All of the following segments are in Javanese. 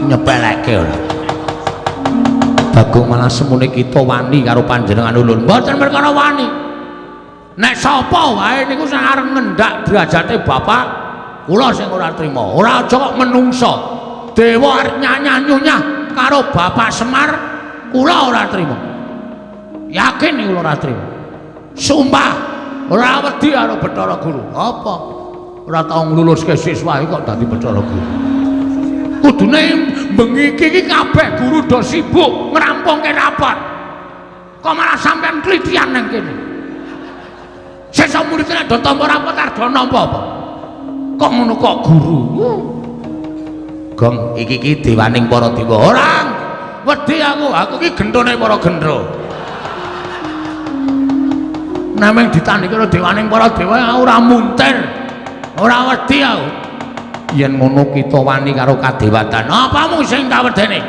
Nyepeleke ora. Bagong malah semune kita wani karo panjenengan ulun. Mboten perkara wani. Nek sapa wae niku sing arep ngendak derajate bapak, kula sing ora trima. Ora aja kok menungsa. Dewa arep nyanyah-nyunyah karo Bapak Semar, kula ora trima. Yakin kula ora trima. Sumpah ora wedi karo Bathara Guru. Apa? Ora tau ngluluske siswa kok dadi Bathara Guru. Kudune bengi iki kabeh guru do sibuk ngrampungke rapat. Kok malah sampean klitian nang kene. Sesuk murid nek do tampa rapat arep do nampa apa? Kok ngono kok guru? Gong iki iki dewaning para dewa. Ora wedi aku, aku iki gentone para gendra. Nameng ditandhi karo dewaning para dewa aku ora muntir. Ora wedi aku. Yen ngono kita wani karo kadewatan. Apamu sing kawedene?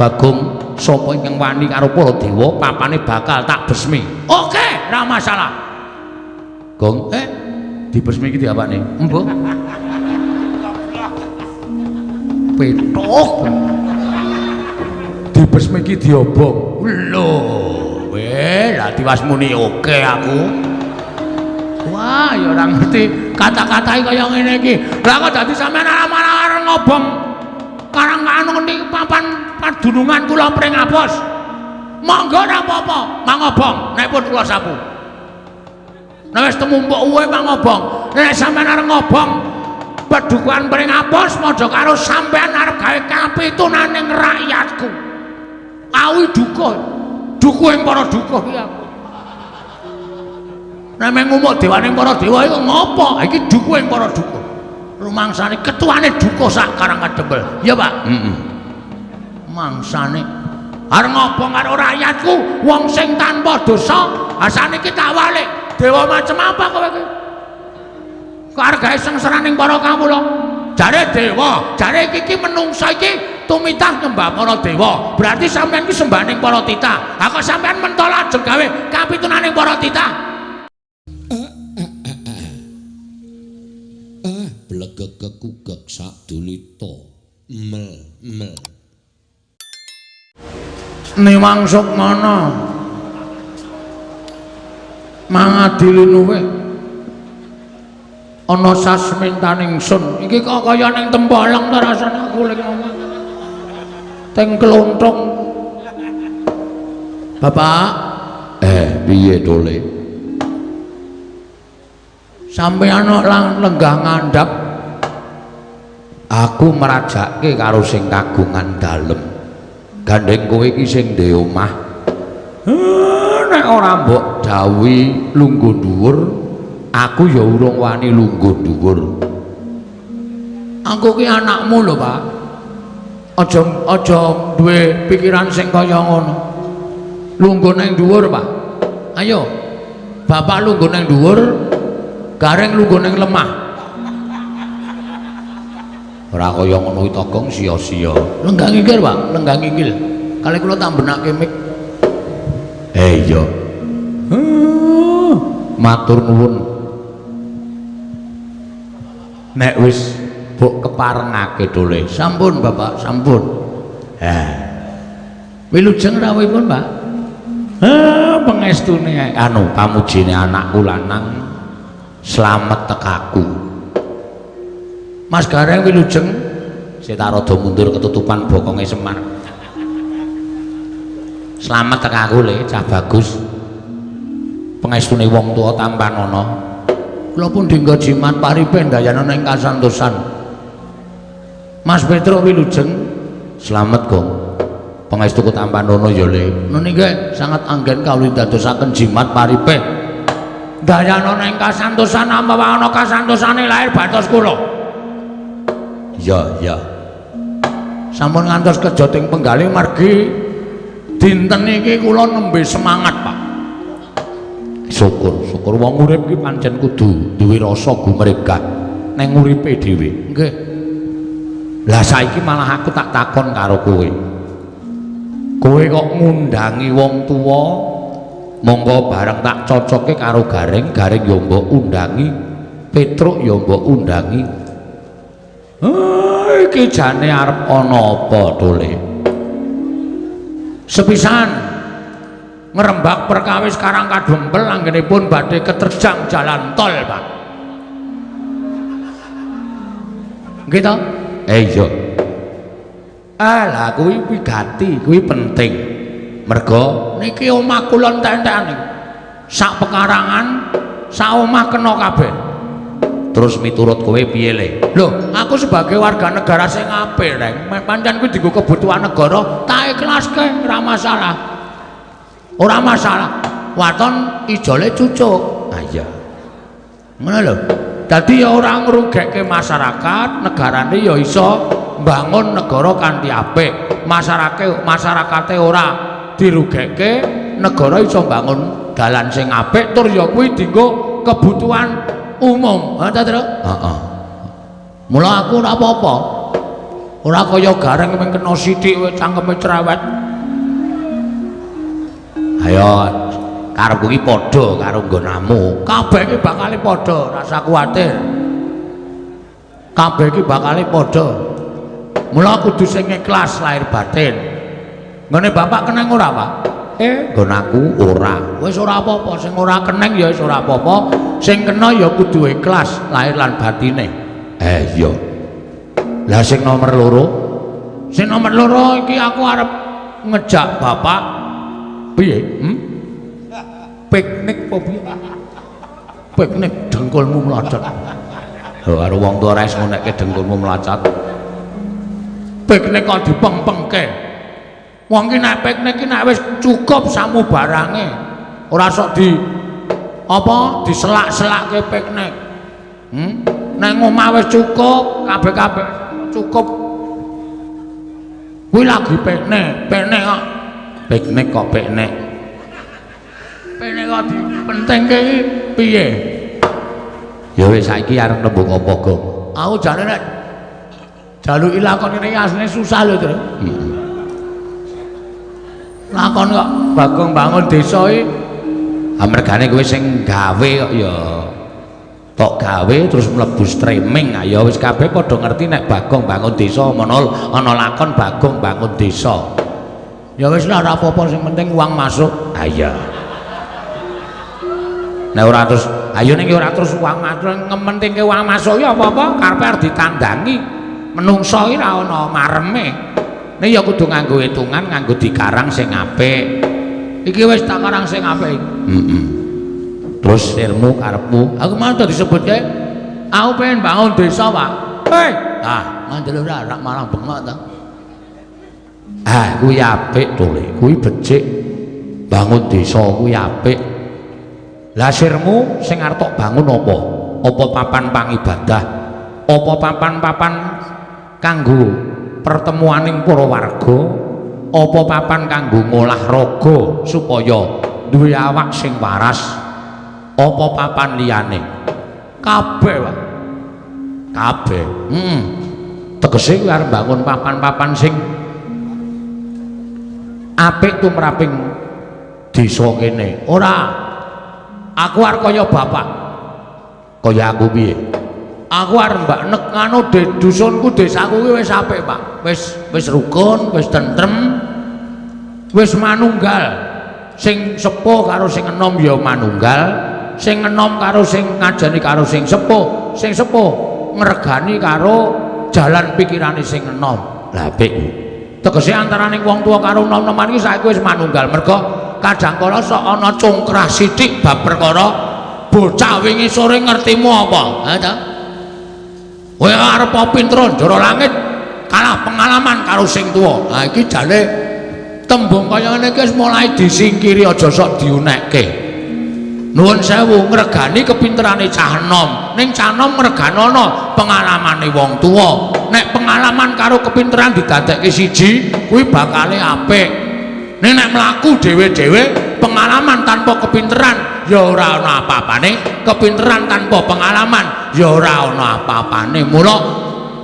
Bagong, sapa ingkang wani karo para dewa papane bakal tak besmi. Oke, ora masalah. Gong, dibesmi iki diapakne? Embuh. Petuk. Dibesmi iki diobong. Lho, weh, lah tiwas muni oke aku. Wah, ya ora ngerti kata-katae kaya ngene iki. Lah kok dadi sampean malah ngobong karang anu niki papan padunungan kula Pringapus. Monggo ora apa-apa, mangobong nek pun kula sapu. Nek wis temumpuk uwe mangobong. Nek sampean arep ngobong padukuhan Pringapus padha karo sampean arep gawe kapitunaning rakyatku. Awi dukuh. Dukuh ing para dukuh iki aku. Nek meng ngumuk dewaning para dewa iku ngopo? Iki dukuh ing para dukuh. Rumangsane ketuane dukuh sak Karang Kadempel. Iya, Pak? Heeh. Mangsane arep ngobong karo rakyatku, wong sing tanpa dosa, asane iki tak walik. Dewa macem apa kowe iki? Kok arep gawe sengsaraning para kawula? Jare dewa, jare iki menungsa iki tumitah nyembah para dewa. Berarti sampean iki sembahaning para titah. Ha kok sampean mentol ajeng gawe kapitunaning para titah? Blegeg kugek sadulita mel mel. Niwang Sukmana mangadili luwih ana sasmintaning sun. Iki kok kaya ning Tempolang ta rasane aku lek ngomong. Teng Klonthong. Bapak, piye tole? Sampeyan kok lenggah ngandhap. Aku merajake karo sing kagungan dalem. Gandeng kowe iki sing ndek omah. Nek ora mbok dawuhi lungguh dhuwur, aku ya urung wani lungguh dhuwur. Aku ki anakmu lho, Pak. Aja aja duwe pikiran sing kaya ngono. Lungguh nang dhuwur, Pak. Ayo. Bapak lungguh nang dhuwur, Gareng lungguh nang lemah. Ora kaya ngono iki to, Gong, sia-sia. Lenggah nginggil, Pak, lenggah nginggil. Kali kula tak benake mik. Iya. Matur nuwun. Nek wis mbok keparengake dole. Sampun, Bapak, sampun. Wilujeng rawuhipun, Pak. Pengestune anu pamujine anakku lanang slamet tekaku. Mas Gareng wilujeng. Sik tak rada mundur ketutupan bokonge Semar. Slamet tekaku le, cah bagus. Pengestune wong tuwa tampanana. Kula pun dinggo jimat paripe ndayana ing kasantosan. Mas Petruk wilujeng. Slamet, Gong. Pangestuku tampanana ya, Le. Niki sangat anggen kawula dadosaken jimat paripe. Ndayana ing kasantosan apa ana kasantosane lahir batos kula. Ya, ya. Sampun ngantos kejoting penggalih margi dinten iki kula nembe semangat, Pak. Syukur, syukur wong urip iki pancen kudu duwe rasa gumregah neng uripe dhewe. Nggih. Lah saiki malah aku tak takon karo kowe. Kowe kok ngundangi wong tuwa monggo bareng tak cocoke karo Gareng, Gareng ya mbok undangi, Petruk ya mbok undangi. Iki jane arep ana apa tole? Sepisan ngrembak perkawis Karang Kadempel anggenipun badhe keterjang jalan tol, Pak. Nggih to? Iya. Ah, lah kuwi wigati, kuwi penting. Merga niki omah kula entek-entekan niku. Sak pekarangan, sak omah kena kabeh. Terus miturut kowe piye le? Lho, aku sebagai warga negara sing apik, Reng. Pancen kuwi dienggo kebutuhan negara, tak ikhlaske, ora masalah. Ora masalah. Waton ijole cucuk. Ah iya. Ngono lho. Dadi ya ora ngrugekke masyarakat, negarane ya iso mbangun negara kanthi apik. Masyarakate ora dirugekke, negara iso mbangun dalan sing apik tur ya kuwi dienggo kebutuhan umum. Ha ta, Tru? Heeh. Mula aku ora apa-apa. Ora kaya Gareng mung kena sithik wae cangkeme cerewet. Ayo karepku iki padha karo nggonamu. Kabeh iki bakale padha, rasa kuwatir. Kabeh iki bakale padha. Mula kudu sing ikhlas lahir batin. Nggone bapak keneng ora, Pak? Nggon aku ora. Wis ora apa-apa, sing ora keneng ya wis ora apa-apa, sing kena ya kudu ikhlas lahir lan batine. Iya. Lah sing nomor loro? Sing nomor loro iki aku arep ngejak bapak piye? Piknik apa piye? Piknik dengkulmu mlocot. Lho karo wong tuwa ora wis ngonekke dengkulmu mlocot. Piknik kok dipeng-pengke. Wong ki nek piknik ki nek wis cukup samu barange. Ora sok di apa diselak-selakke piknik. Nek omah wis cukup, kabeh-kabeh cukup. Kuwi lagi piknik, piknik kok. Piknik kok piknik. Piknik kok dipentingke iki piye? Ya wis saiki arep nembung apa, Gong? Aku jane nek jaluki lakon ngene iki asline susah lho, Tru. Heeh. Lakon kok Bagong bangun desa iki. Ha mergane kowe sing gawe kok ya tok gawe terus mlebu streaming. Ya wis kabeh padha ngerti nek Bagong bangun desa ana lakon Bagong bangun desa. Ya wis lah ora apa-apa sing penting uang masuk. Ha iya. Nek ora terus ayo ning ora terus uang masuk, ngementingke uang masuk ya apa-apa karepe arep ditandangi. Menungso iki ora ana mareme. Nek ya kudu nganggo hitungan, nganggo dikarang sing apik. Iki wis tak karang sing apik. Heeh. Terus sirmu karepmu, aku mau disebutke aku pengen bangun desa, Pak. Hei, ah, ngandel ora rak malah bengok ta. Ah, kuwi apik to, Le. Kuwi becik. Bangun desa kuwi apik. Lah sirmu sing arep tok bangun apa? Apa papan pangibadah? Apa papan-papan kanggo pertemuaning para warga? Apa papan kanggo ngolah raga supaya duwe awak sing waras? Apa papan liyane? Kabeh, Pak. Kabeh. Heeh. Tegese kuwi arep bangun papan-papan sing apik tumraping desa kene. Ora. Aku arep kaya bapak. Kaya aku piye? Aku arep mbak nek nganu dusunku desaku kuwi wis apik, Pak. Wis rukun, wis tentrem, wis manunggal. Sing sepuh karo sing enom ya manunggal, sing enom karo sing ngajeni karo sing sepuh ngregani karo jalan pikirane sing enom. Lah apik kuwi. Tegese antaraning wong tuwa karo nom-noman iki saiki wis manunggal. Merga kadang kala sok ana congkrah sithik bab perkara bocah wingi sore ngertimu apa? Ha ta? Kowe arep pinter njara langit kalah pengalaman karo sing tuwa. Ha iki jane tembung kaya ngene iki wis mulai disingkiri, aja sok diunekke. Nuwun sewu ngregani kepinterane cah enom, ning cah enom ngreganono pengalamane wong tuwa. Nek pengalaman karo kepinteran didadekke siji, kuwi bakale apik. Ning nek mlaku dhewe-dhewe, pengalaman tanpa kepinteran ya ora ana apa-apane, kepinteran tanpa pengalaman ya ora ana apa-apane. Mula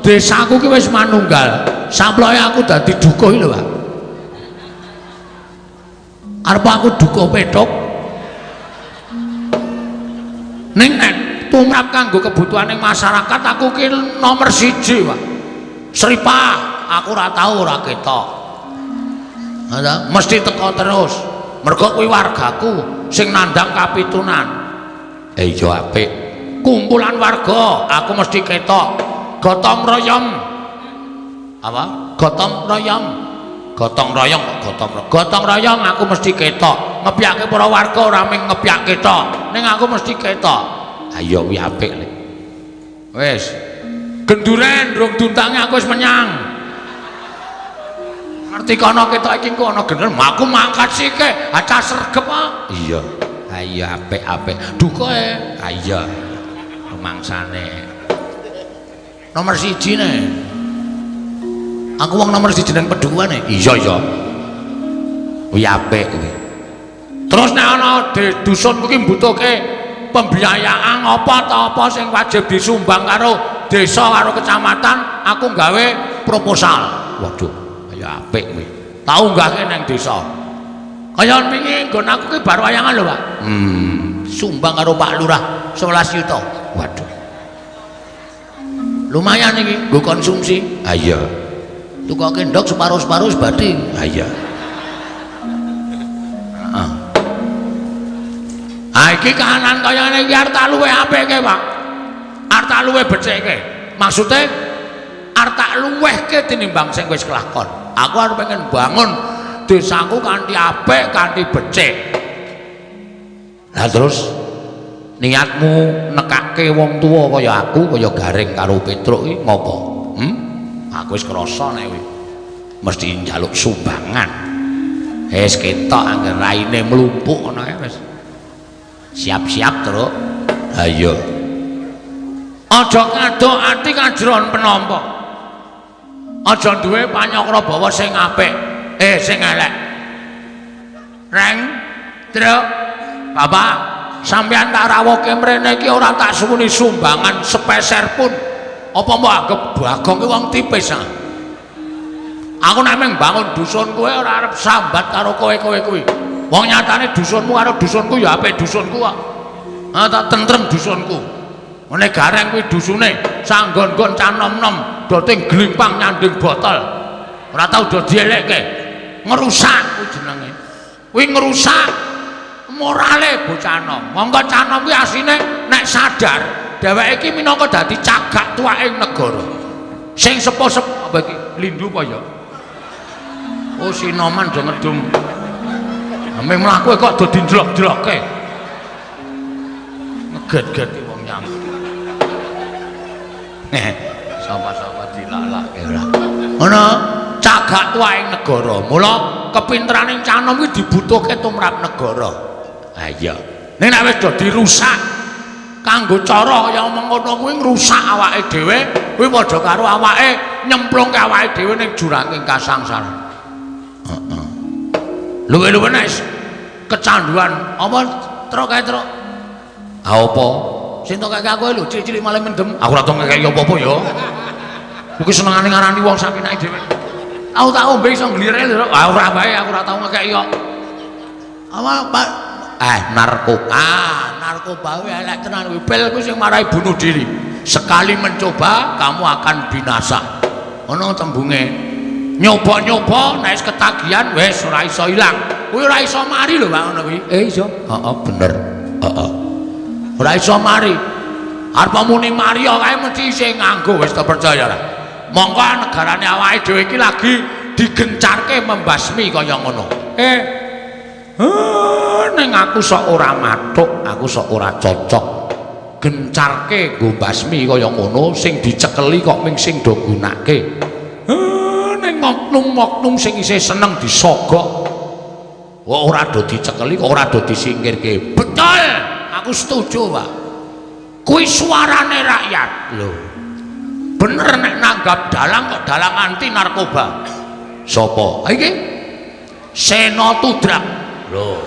desaku ki wis manunggal. Samploke aku dadi dukuh iki lho, Pak. Arep aku dukuh pethuk. Ning nek tumrap kanggo kebutuhaning masyarakat aku ki nomor 1, Pak. Sripah aku ora tau ora ketok. Ha mesti teko terus. Mergo kuwi wargaku sing nandang kapitunan. Iya apik. Kumpulan warga aku mesti ketok. Gotong royong. Apa? Gotong royong. Gotong royong kok gotong royong aku mesti ketok. Ngepyake para warga ora mung ngepyake tok, ning aku mesti ketok. Ayo kuwi apik le. Wis. Genduren rung duntange aku wis menyang. Ngerti kono ketok iki engko ana genderen, aku mangkat sike, acah sregep ah. Iya. Ayo apik-apik. Dukoe. Iya. Rumangsane. Nomor 1 ne. Aku wong nomor 1 nang pedukuhan e. Iya iya. Kuwi apik kuwi. Terus nek ana dusun kuwi mbutuhke pembiayaan apa ta apa sing wajib disumbang karo desa karo kecamatan, aku gawe proposal. Waduh, ya apik kuwi. Tau unggahke nang desa. Kaya wingi nggon aku ki bar wayangan lho, Pak. Sumbang karo Pak Lurah 11 yuta. Waduh. Lumayan iki nggo konsumsi. Ha iya. Tukoke ndok separo-separo wis bathi. Ha iya. Heeh. Ha iki kahanan kaya ngene iki arep tak luwih apike, Pak. Arep tak luwih becike. Maksude arep tak luwihke tinimbang sing wis kelakon. Aku arep pengen bangun desaku kanthi apik, kanthi becik. Lah terus niatmu nekake wong tuwa kaya aku, kaya Gareng karo Petruk iki ngopo? Aku wis krasa nek kuwi mesti njaluk sumbangan. Wis ketok angger raine mlumpuk ngono kae wis. Siap-siap, Truk. Ha iya. Aja kadok ati kajron penampa. Aja duwe panyakra bawa sing apik, sing elek. Reng, Truk, Bapak, sampeyan tak rawuhke mrene iki ora tak suwuni sumbangan sepeser pun. Apa mbok anggep Bagong ki wong tipis ah? Aku nek mung bangun dusun kowe ora arep sambat karo kowe-kowe kuwi. Wong nyatane dusunmu karo dusunku ya apik dusunku kok. Ha tak tentrem dusunku. Ngene Gareng kuwi dusune sanggon-nggon cah nom-nom do ting glimpang nyanding botol. Ora tau do dielekke. Ngerusak kuwi jenenge. Kuwi ngerusak morale bocah nom. Monggo cah nom kuwi asline nek sadar dheweke iki minangka dadi cagak tuwaking negara. Sing sepuh-sepuh apa iki? Lindu apa ya? Oh sinoman do ngedum. Ame mlaku kok do dinjlok-jlokke. Ngeget-geti wong nyambut. Sapa-sapa dilalake ora. Ngono cagak tuwaking negara. Mula kepinteraning cah nom kuwi dibutuhke tumrap negara. Ha iya. Ning nek wis do dirusak kanggo cara kaya mengono kuwi ngrusak awake dhewe, kuwi padha karo awake nyemplungke awake dhewe ning juranging kasangsaran. Heeh. Luwe-luwe nek kecanduan apa truk kae truk. Ha apa? Sing tok kaya aku lho cilik-cilik malah mendem. Aku ora tau ngekeki apa-apa ya. Kuwi senengane ngarani wong sakinake dhewe. Aku tak ombe iso nglirek lho. Ah ora wae aku ora tau ngekeki kok. Apa Pak? Narkoba. Ah, narkoba kuwi elek tenan kuwi. Pil kuwi sing marai bunuh diri. Sekali mencoba kamu akan binasa. Ngono tembunge. Nyoba-nyoba nek wis ketagihan wis ora iso ilang. Kuwi ora iso mari lho Pak ngono kuwi. Iso. Heeh, bener. Heeh. Ora iso mari. Arep muni mari kae mesti isih nganggo wis terpercaya ora. Mongko negarane awake dhewe iki lagi digencarke membasmi kaya ngono. Ning aku sok ora mathuk, aku sok ora cocok. Gencarke nggo basmi kaya ngono sing dicekeli kok ming sing do gunake. Ning oknum-oknum sing isih seneng disogok. Kok ora do dicekeli, kok ora do disingkirke. Betul, aku setuju, Pak. Kuwi suarane rakyat lho. Bener nek nanggap dalang kok dalang anti narkoba. Sapa? Ha iki Sena Tudrak. Lho.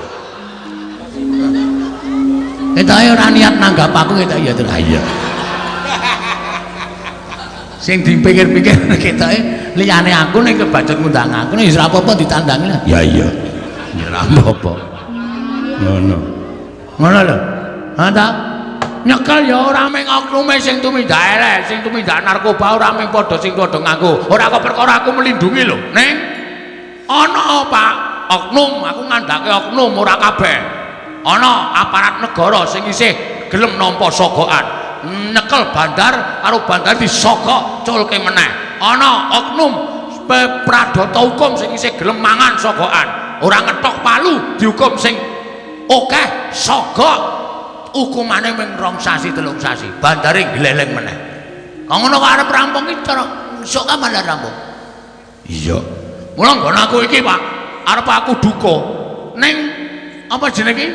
Ketoke ora niat nanggap aku ketok ya, Tru. Ha iya. Sing dipikir-pikir ketoke liyane aku ning kebacut ngundang aku ning ora apa-apa ditandangi lah. Ya iya. Ya ora apa-apa. Ngono. Ngono lho. Ha ta? Nyekel ya ora mung oknume sing tumindak elek, sing tumindak narkoba ora mung padha sing padha nganggo. Ora kok perkara aku melindungi lho, Ning. Ana Pak, oknum, aku ngandhake oknum ora kabeh. Ana aparat negara sing isih gelem nampa sogokan. Nyekel bandar karo bandar disogok culke meneh. Ana oknum pradata hukum sing isih gelem mangan sogokan. Ora ngetok palu dihukum sing akeh sogok. Hukumane mung 2 sasi 3 sasi, bandare gleleng meneh. Kok ngono kok arep rampung iki cara sok kapan arep rampung? Iya. Mula nggon aku iki, Pak, arep aku duka ning apa jenenge iki?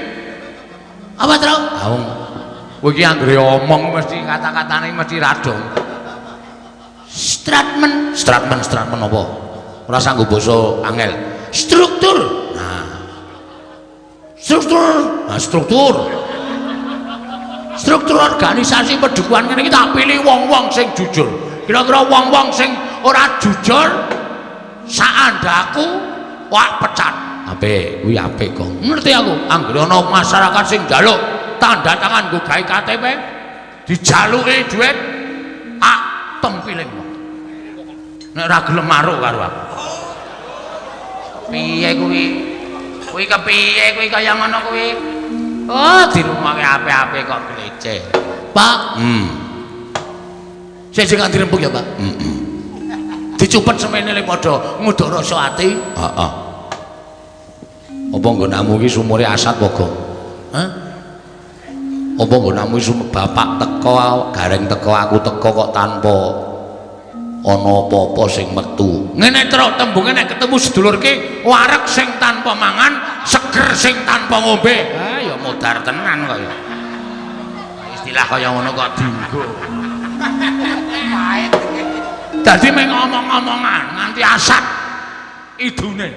Apa, Tru? Ha wong kowe iki anggere omong mesti kata-katane mesti radong. Stratmen, Stratmen, stratmen apa? Ora sanggo basa angel. Struktur. Nah, Struktur. Nah struktur. Struktur organisasi pedukuhan ngene iki tak pilih wong-wong sing jujur. Kira-kira wong-wong sing ora jujur saandaku wah pecat. Apik, kuwi apik kok. Ngerti aku, anggere ana masyarakat sing njaluk tanda tangan nggo gawe KTP, dijaluki dhuwit, tak tempiling wong. Nek ora gelem maruk karo aku. Piye kuwi? Kuwi kepiye kuwi kaya ngono kuwi? Oh, dirumake apik-apik kok gleceh. Pak, sing sing dirembug ya, Pak. Heeh. Dicupet semene le padha nguduk rasa ati. Heeh. Apa nggonamu iki sumure asat apa, Gong? Hah? Apa nggonamu iki bapak teko, gareng teko, aku teko kok tanpa ana apa-apa sing metu. Ngene truk tembunge nek ketemu sedulur ki wareg sing tanpa mangan, seger sing tanpa ngombe. Ah ya modar tenan kok ya. Istilah kaya ngono kok dienggo. Dadi mung ngomong-ngomongan nganti asat idune.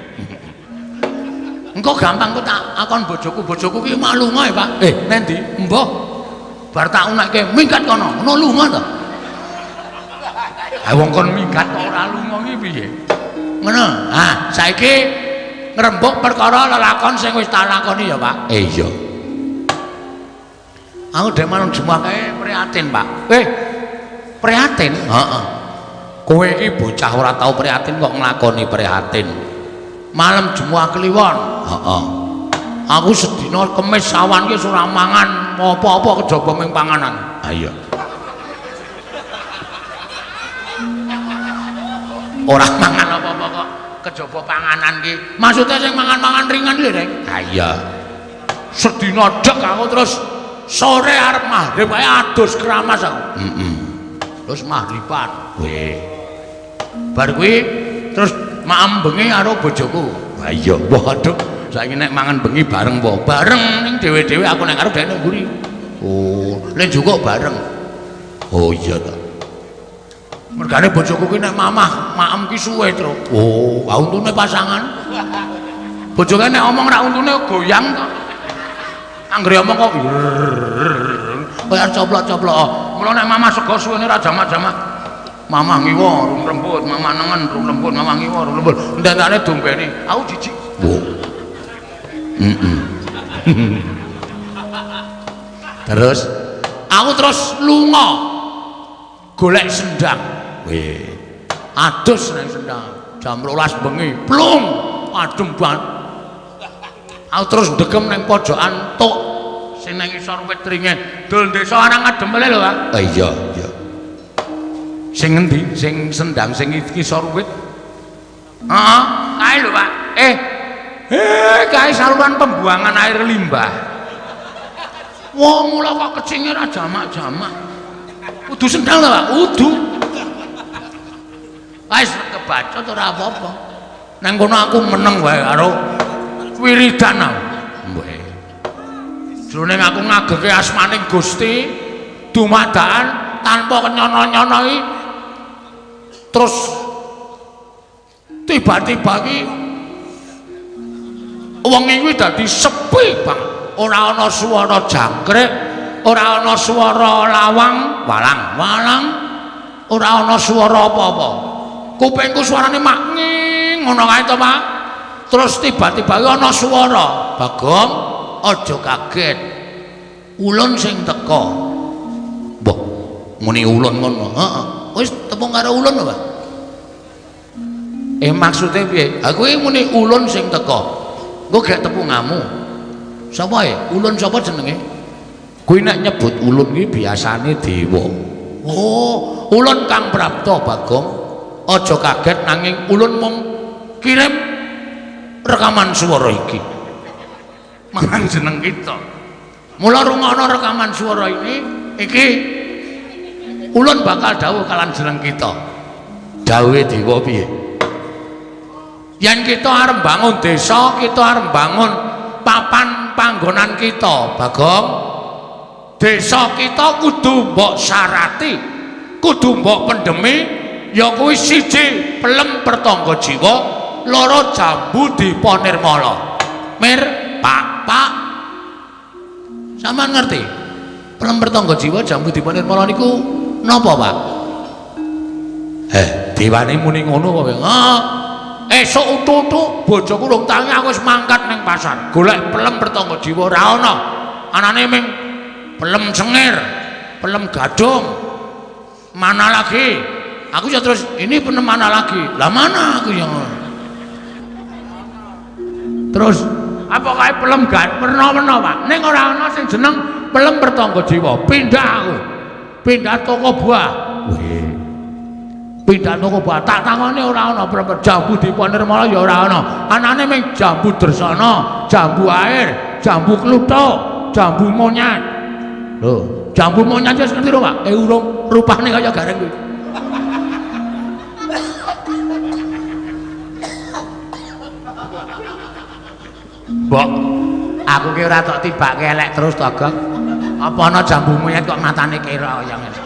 Engko gampang kok tak akon bojoku, bojoku ki malunga ya, Pak. Nendi? Mbah. Bar tak unekke minggat kono. Ngono lunga to. Ha wong kon minggat kok ora lunga ki piye? Ngono. Ah, saiki ngrembug perkara lelakon sing wis tak lakoni ya, Pak. Iya. Aku dhewe malam Jumat kae prihatin, Pak. Prihatin? Heeh. Kowe iki bocah ora tau prihatin kok nglakoni prihatin. Malam Jumat Kliwon. Heeh. Aku sedina Kemis awan ki ora mangan apa-apa kejaba ming panganan. Ha iya. Ora mangan apa-apa kok kejaba panganan ki. Maksudnya sing mangan-mangan ringan lho, Reng. Ha iya. Sedina dek aku terus sore arep maghrib kae adus keramas aku. Heeh. Terus maghriban. Weh. Bar kuwi terus maem bengi karo bojoku. Ha iya. Waduh, saiki nek mangan bengi bareng apa? Bareng ning dhewe-dhewe aku nek karo dhek nang mburi. Oh, lek njukuk bareng. Oh iya ta. Mergane bojoku ki nek mamah maem ki suwe, Tru. Oh, ah untune pasangan. Bojoke nek omong rak untune goyang to. Anggere omong kok kaya coplok-coplok. Mula nek mamah sego suwene ra jamak-jamak. Mamah ngiwa rung lembut, mamah nengen rung lembut, mamah ngiwa rung lembut. Ndandane dombene. Aku jijik. Oh. Heeh. Terus aku terus lunga golek sendang. Weh. Adus nang sendang. Jam 12 bengi, plung, adem banget. Aku terus ndegem nang pojokan tok sing nang isor wit ringin. Dul desa arang adem lho, Pak. Iya, iya. Sing ngendi? Sing sendang sing isor wit. Heeh, kae lho, Pak. Kae saluran pembuangan air limbah. Wah, mula kok kecinge ra jamak-jamak. Kudu sendang ta, Pak? Kudu. Wis kebacut ora apa-apa. Nang kono aku meneng wae karo wiridan aku. Weh. Jroning aku ngageke asmaning Gusti dumadakan tanpa kenyono-nyono iki terus tiba-tiba iki wengi kuwi dadi sepi banget. Ora ana swara jangkrik, ora ana swara lawang, walang-walang, ora ana swara apa-apa. Kupingku suarane mak nging ngono kae to, Pak. Terus tiba-tiba ana swara, "Bagong, aja kaget. Ulun sing teka." Muni ulun ngono. Heeh. Wis tepung karo ulun lho, Pak. Maksude piye? Aku iki muni ulun sing teka. Engko gek tepungamu. Sapa e? Ulun sapa jenenge? Kuwi nek nyebut ulun iki biasane dewa. Oh, ulun kang prapta Bagong. Aja kaget nanging ulun mung kirim rekaman swara iki. Marang jeneng kita. Mula rungokno rekaman swara ini iki ulun bakal dawuh kalan jeneng kita. Dawuhe dewa piye? Yen kita arep bangun desa, kita arep bangun papan panggonan kita, Bagong. Desa kita kudu mbok syarati, kudu mbok pendemi, ya kuwi siji pelem pertangga jiwa, loro jambu dipa nirmala. Mir, Pak, Pak. Sampeyan ngerti? Pelem pertangga jiwa jambu dipa nirmala niku napa, Pak? Dewane muni ngono apa? Heeh. Esuk utu-utu bojoku rung tangi aku wis mangkat ning pasar. Golek pelem pertangga jiwa ora ana. Anane ming pelem sengir, pelem gadung. Mana lagi? Aku ya terus ini pelem mana lagi? Lah mana aku yang terus apa kae pelem gak werna-werna, Pak. Ning ora ana sing jeneng pelem pertangga jiwa. Pindah aku. Pindah toko buah. Weh. Pindah toko buah tak takone ora ana pelem jambu dipa nirmala ya ora ana. Anane ming jambu dresana, jambu air, jambu kluthuk, jambu monyet. Lho, jambu monyet wis ngerti lho, Pak? Urung, rupane kaya gareng kuwi. Mbok, aku ki ora tok tibake elek terus to, Gong. Apa ana jambu monyet kok matane kira kaya ngene.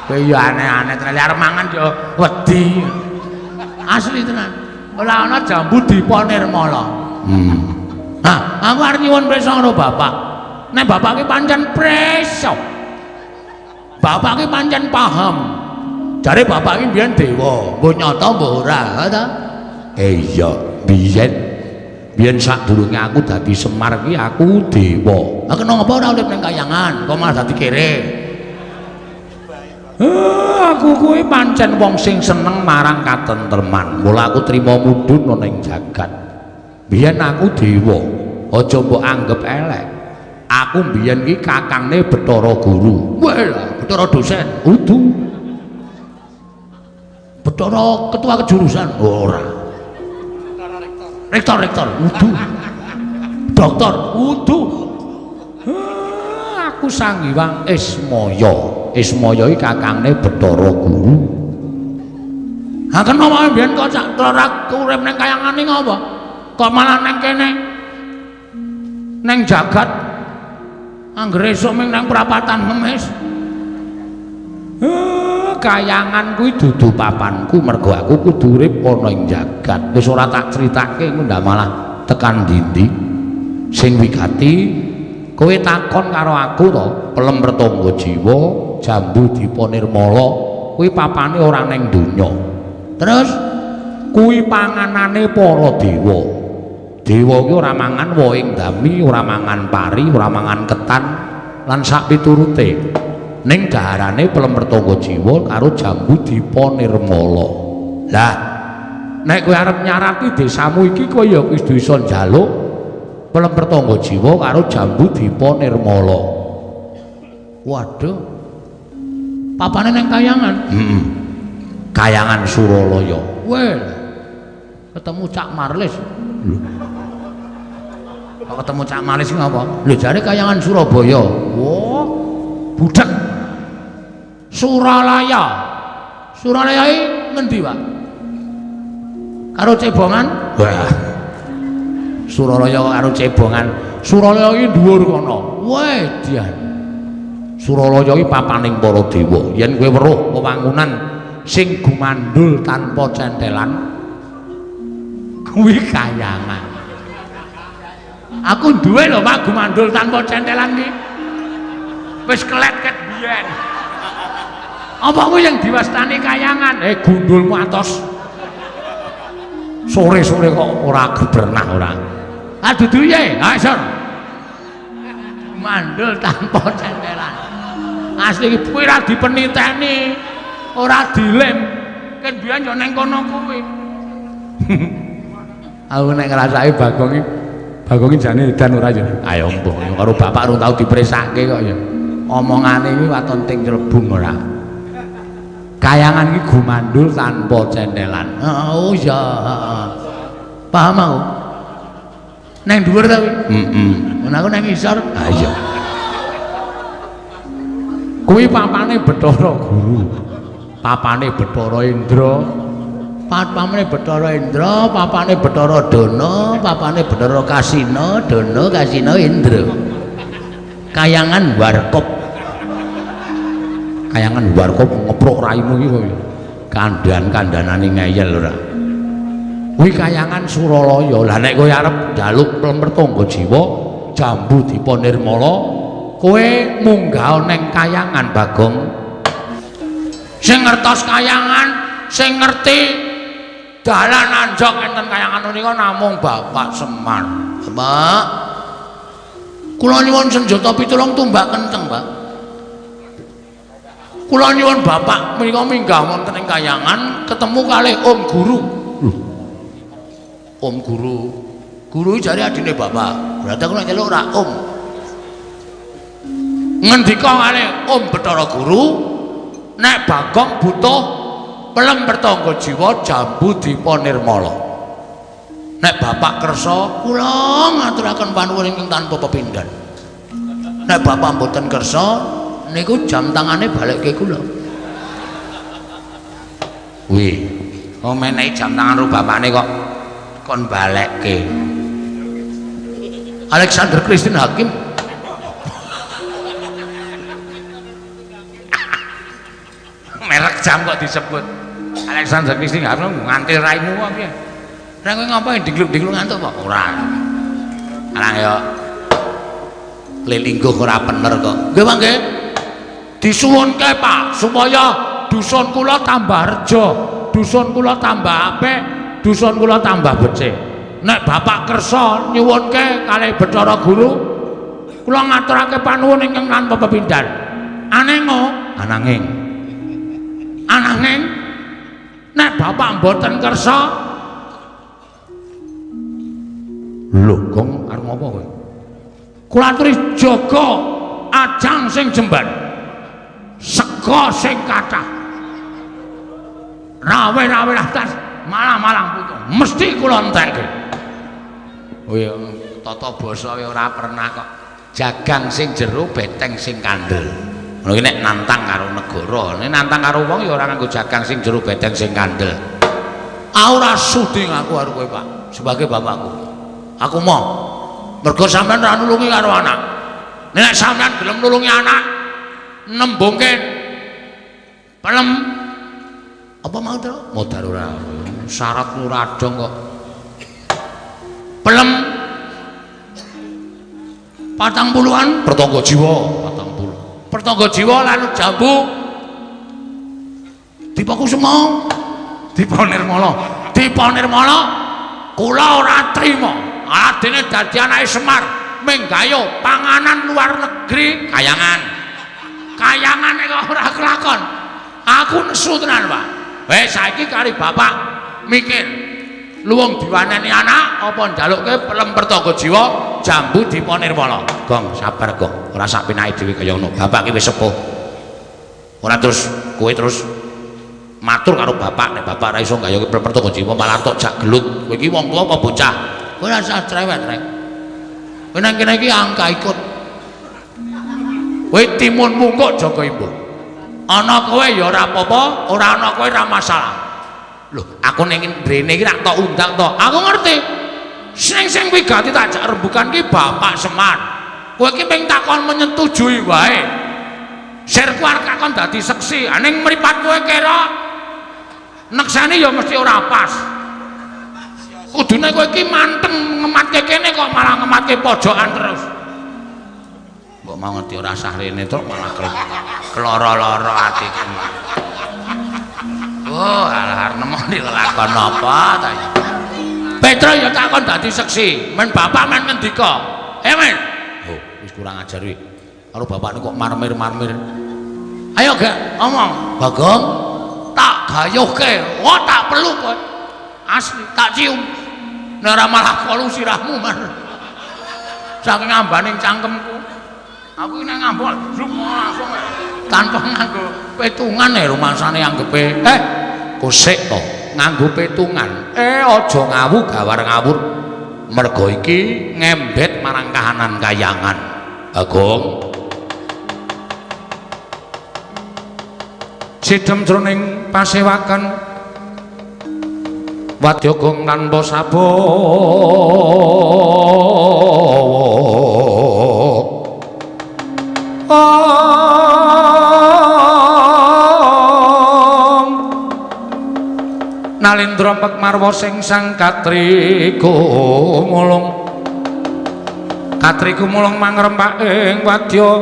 Kowe ya aneh-aneh tenan, arep mangan ya wedi. Asli tenan. Ora ana jambu dipa nirmala. Nah, aku arep nyuwun prisa karo bapak. Nek bapak ki pancen prisa. Bapak ki pancen paham. Jare bapak ki mbiyen dewa, mbuh nyata mbuh ora, ha ta? Iya, biyen. Biyen sadurunge aku dadi Semar ki aku dewa. Ha kena ngapa ora urip ning kayangan, kok malah dadi kere? Aku kuwi pancen wong sing seneng marang katentreman. Mula aku trima mudhun ana ing jagat. Biyen aku dewa, aja mbok anggep elek. Aku biyen ki kakangne Bathara Guru. Wah, Bathara dosen. Udu. Bathara ketua kejurusan. Ora. Rektor, rektor. Udu. Doktor. Udu. Aku Sang Hyang Ismaya. Ismaya iki kakangne Bathara Guru. Ha kena wae biyen kok sak ora urip ning kayangane ngopo? Kok malah nang kene? Neng jagat anggere esuk ming nang prapatan ngemis. Kayangan kuwi dudu papanku mergo aku kudu urip ana ing jagat. Wis ora tak critake engko ndak malah tekan ndi-ndi. Sing wigati kowe takon karo aku to, pelem pertangga jiwa, jambu dipa nirmala, kuwi papane ora ning donya. Terus kuwi panganane para dewa. Dewa kuwi ora mangan wohing dami, ora mangan pari, ora mangan ketan lan sak piturute. Ning daharane pelem pertangga jiwa karo jambu dipa nirmala. Lah, nek kowe arep nyarati desamu iki kowe ya kudu iso njaluk pelem pertangga jiwa karo jambu dipa nirmala. Waduh. Papane nang kayangan. Heeh. Kayangan Suralaya. Weh. Ketemu Cak Marlis. Lho. Kok ketemu Cak Marlis iki ngapa? Lho jare kayangan Surabaya. Wah. Budek. Suralaya. Suralaya iki ngendi, Pak? Karo cebongan? Wah. Suralaya karo cebongan. Suralaya iki dhuwur kono. Weh, dian. Suralaya iki papaning para dewa. Yen kowe weruh wewangunan sing gumandul tanpa centelan, kuwi kayangan. Aku duwe lho, Pak, gumandul tanpa centelan iki. Wis kelet ket biyen. Apa kuwi yang diwastani kayangan? Gundulmu atos. Sore-sore kok ora gebernah ora. Ah dudu piye? Ha, Sor. Mandul tanpa centelan. Asli iki kuwi ora dipeniteni, ora dilem. Ken biyen yo ning kono kuwi. Aku nek ngrasake Bagong iki, Bagong iki jane edan ora ya. Ayo mbok karo bapak rung tau dipresake kok ya. Omongane iki waton ting celebung ora. Kayangan iki gumandul tanpa cendelan. Oh iya, heeh. Paham aku. Neng dhuwur ta kuwi? Heeh. Ngono aku nang ngisor. Ha iya. Kuwi papane Bathara Guru. Papane Bathara Indra. Papane Bathara Indra, papane Bathara Dana, papane Bathara Kasina, Dana Kasina Indra. Kayangan Warkop. Kayangan Warkop ngeprok raimu iki kowe. Kandhan-kandhanane ngeyel ora. Kuwi kayangan Suralaya. Lah nek kowe arep njaluk mertangga jiwa, jambu dipa nirmala, kowe munggah neng kayangan Bagong. Sing ngertos kayangan, sing ngerti dalan anjok enten kayangan menika namung Bapak Semar. Bapak, kula nyuwun senjata pitulung tumbak kenceng, Pak. Kula nyuwun Bapak menika minggah wonten ing kayangan ketemu kalih Om Guru. Lho. Om Guru. Guru jare adine Bapak. Berarti aku nek nyeluk ora Om. Ngendika kalih Om Bathara Guru, nek Bagong butuh pelem pertangga jiwa jambu dipa nirmala. Nek Bapak kersa, kula ngaturaken panuwun ingkang tanpa pepindhan. Nek Bapak mboten kersa, niku jam tangane balekke kula. Wih, kok menehi jam tangan ro bapakne kok kon balekke. Alexander Christine Hakim. Merek jam kok disebut. Alexander Christine Hakim nganti raimu apa piye? Lah kowe ngapain digluk-digluk ngantuk apa? Ora. Arang yo lelingguh ora bener kok. Nggih, Pak nggih. Disuwunke, Pak, supaya dusun kula tambah reja, dusun kula tambah apik, dusun kula tambah becik. Nek Bapak kersa nyuwunke kalih Bathara Guru, kula ngaturake panuwun ingkang tanpa pepindhan. Anengo, ananging. Ananging nek Bapak mboten kersa, lho, Gong arep ngopo kowe? Kula aturi jaga ajang sing jembar, sega sing kathah, rawe-rawe atas malang-malang putung, mesti kula entekke. Oh iya, tata basa ora pernah kok. Jagang sing jero, beteng sing kandel. Ngono iki nek nantang karo negara, nek nantang karo wong ya ora nganggo jagang sing jero, beteng sing kandel. Ora sudi ngaku karo kowe, Pak, sebagai bapakku. Aku mau mergo sampean ora nulungi karo anak. Nek sampean gelem nulungi anak, nembungke pelem apa mau to? Modar ora. Syarat ora dong kok. Pelem 40-an pertangga jiwa, 40. Pertangga jiwa lan jambu Dipa Kusuma, Dipa Nirmala. Dipa Nirmala kula ora trima. Adene dadi anake Semar menggayo panganan luar negeri kayangan. Kayangan kok ora kelakon. Aku nesu tenan, Pak. Wis saiki kari bapak mikir. Luwung diwaneni anak apa njalukke pelem pertangga jiwa jambu Dipa Nirmala. Gong, sabar Gong. Ora sak penake dhewe kaya ngono. Bapak ki wis sepuh. Ora terus kowe terus matur karo bapak nek bapak ora iso nggayoke pelem pertangga jiwa malah tok jak gelut. Kowe iki wong tuwa apa bocah? Kowe ora usah cerewet, Rek. Kowe nang kene iki angka ikut. Kowe timun mungkuk jaga imbuh. Ana kowe ya ora apa-apa, ora ana kowe ora masalah. Lho, aku ning rene iki rak tok undang to. Aku ngerti. Sing wigati tak jak rembugan ki Bapak Semar. Kowe iki ping takon menyetujui wae. Sirku arep kakon dadi seksi, ning mripat kowe kira nekseni ya mesti ora pas. Kudune kowe iki manteng ngematke kene kok malah ngematke pojokan terus. Mbok mau ngerti ora sah rene tok malah keloro-loro atiku. Oh, alah nemoni lelakon apa ta ya. Petro ya takon dadi seksi, men bapak men ngendika. Eh men. Oh, wis kurang ajar kuwi. Karo bapakne kok marmir-marmir. Ayo gak ngomong, Bagong, tak gayuhke, wah tak peluk kowe. Asli tak cium. Nek ora malah kolu sirahmu man. Saking ambaning cangkemku. Aku iki nek ngambok zuk langsung tanpa nganggo petungan rumangsane anggepe. Kosek to nganggo petungan. Aja ngawu gawar ngawur. Mergo iki ngembet marang kahanan kayangan. Bagong. Sidem jroning pasewakan wadya gong tanpa sabawa. Nalendra pekmarwa sing sang katri gumulung, katri gumulung mangrempak ing wadya.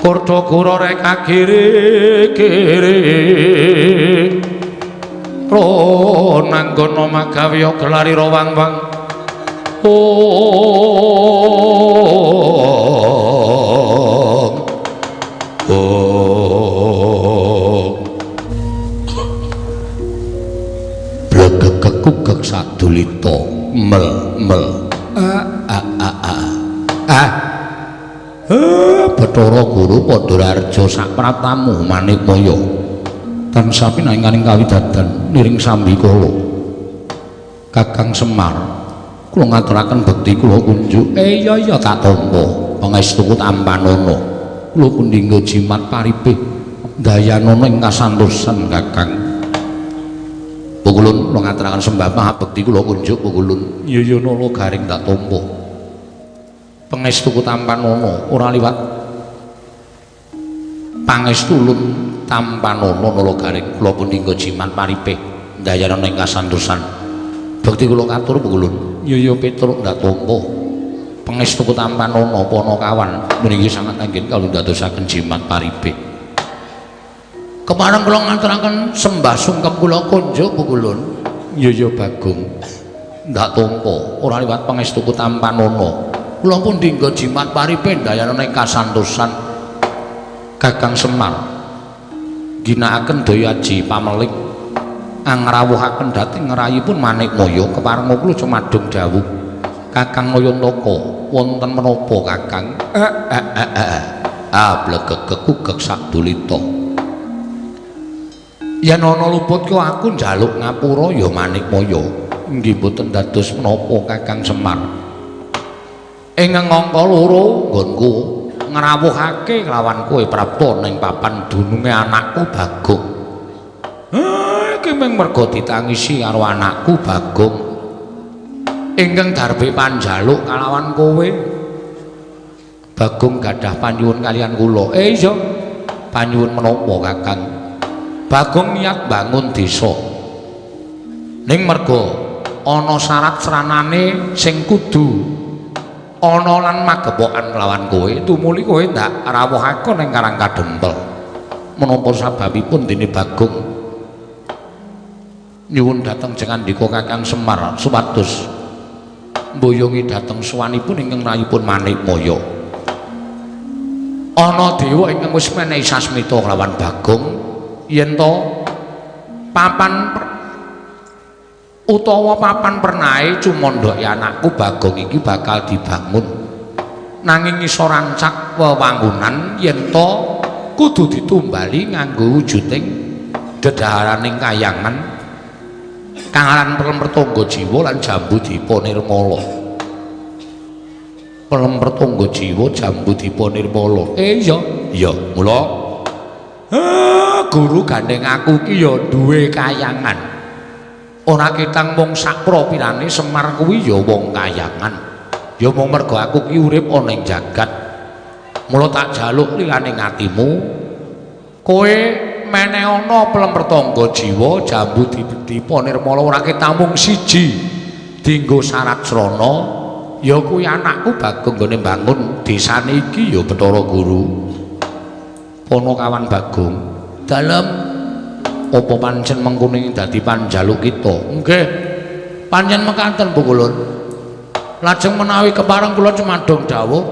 Kurta kura reka kiri-kiri ronanggana magawya gelarira wang-wang. Blegegekugek sadulita mel mel a a a a. Bathara Guru Pandharaharja sapratamu Manikmaya tansah pinanganing kawidadan niring sambikala. Kakang Semar, kula ngaturaken bekti kula kunjuk. Iya iya tak tampa pangestuku tampanana. Kula kundingga jimat paripih dayanana ing kasantosan Kakang. Pukulun kula ngaturaken sembah maha bekti kula kunjuk pukulun. Iya iya nala garing tak tampa. Pangestuku tampanana ora liwat pangestulun tampanana nala garing kula pundingga jimat paripih dayanana ing kasantosan. Bekti kula katur pukulun. Iya iya Petruk ndak tampa. Pangestuku tampanana panakawan meniki sangat anggen kula ndadosaken jimat paripih. Kepareng kula ngaturaken sembah sungkem kula kunjuk pukulun. Iya iya Bagong ndak tampa ora liwat pangestuku tampanana. Kula pun dinggo jimat paripih dayanana ing kasantosan. Kakang Semar ginakaken daya aji pamelik angrawuhaken dhateng ngrayipun Manikmaya keparenga kula cumadung dawuh. Kakang Nayantaka wonten menapa Kakang? Blegegekugek sadulita. Yen ana luput ku aku njaluk ngapura ya Manikmaya. Nggih mboten dados menapa Kakang Semar. Ing angka loro nggonku ngrawuhake kelawan kowe prapta ning papan dununge anakku Bagong. Iki mung merga ditangisi karo anakku Bagong. Ingkang darbe panjaluk kalawan kowe. Bagong gadah panyuwun kaliyan kula. Iya. Panyuwun menapa Kakang? Bagong niat bangun desa. Ning merga ana syarat sranane sing kudu ana lan magepokan kelawan kowe, tumuli kowe ndak rawuhake ning Karang Kadempel. Menapa sababipun dene Bagong nyuwun dhateng jengandika Kakang Semar supados mboyongi dhateng sowanipun ingkang rayipun Manikmaya. Ana dewa ingkang wis menehi sasmita kelawan Bagong yen to papan utawa papan pernahe cumandhake anakku Bagong iki bakal dibangun. Nanging iso rancak wewangunan yen to kudu ditumbali nganggo wujuding dedaharaning kayangan kang aran Pelem Pertangga Jiwa lan Jambu Dipa Nirmala. Pelem Pertangga Jiwa Jambu Dipa Nirmala. Iya, iya, mula guru gandeng aku ki ya duwe kayangan. Ora ketang mung sakpropilane Semar kuwi ya wong kayangan. Ya mung merga aku ki urip ana ing jagat. Mula tak jaluk lilane atimu kowe meneh ana Pelem Pertangga Jiwa Jambu Dipa Nirmala ora ketang mung siji dinggo syarat srana ya kuwi anakku Bagong nggone mbangun desane iki ya Bathara Guru. Panakawan Bagong dalem apa pancen mengkono dadi panjaluk kita? Nggih. Pancen mekaten pukulun. Lajeng menawi kepareng kula cumadong dawuh